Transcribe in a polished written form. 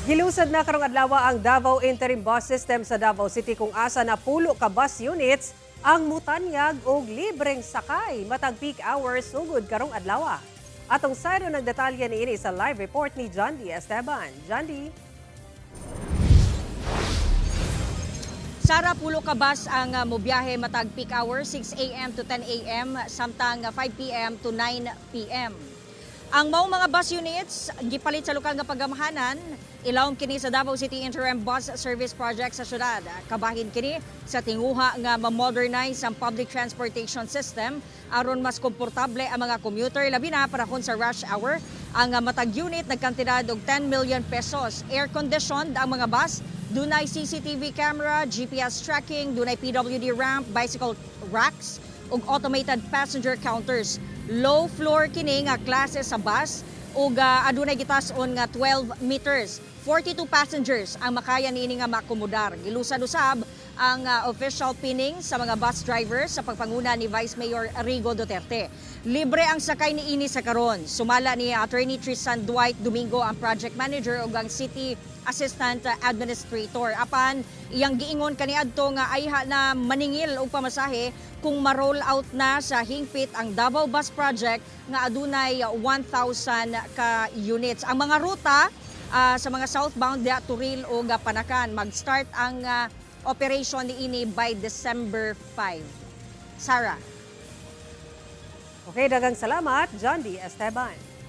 Gilusad na karong adlaw ang Davao Interim Bus System sa Davao City kung asa napulo ka bus units ang mutanyag og libreng sakay matag peak hours sugod karong adlaw. Atong sayro ng detalye niini sa live report ni John D. Esteban. John D. Sara, pulo ka bus ang mobiyahe matag peak hour, 6 a.m. to 10 a.m. samtang 5 p.m. to 9 p.m. Ang maong mga bus units gipalit sa lokal nga pagamhanan, ilawom kini sa Davao City Interim Bus Service Project sa syudad. Kabahin kini sa tinguha nga ma-modernize ang public transportation system aron mas komportable ang mga commuter, labi na panahon sa rush hour. Ang matag unit nagkantidad og 10 million pesos. Air conditioned ang mga bus, dunay CCTV camera, GPS tracking, dunay PWD ramp, bicycle racks ug automated passenger counters. Low floor kini nga klase sa bus ug adunay gitas-on nga 12 meters. 42 passengers ang makaya niini nga makomodar. Gilusad usab ang official pinning sa mga bus drivers sa pagpanguna ni Vice Mayor Rigo Duterte. Libre ang sakay niini sa karon. Sumala ni Attorney Tristan Dwight Domingo, ang project manager ug ang city assistant administrator. Apan iyang giingon kaniadto nga ayha na maningil og pamasahe kung ma-roll out na sa hingpit ang Davao Bus Project nga adunay 1,000 ka units. Ang mga ruta sa mga southbound diha Toril ug Panacan, mag-start ang operation niini by December 5. Sarah. Okay, daghang salamat, John D. Esteban.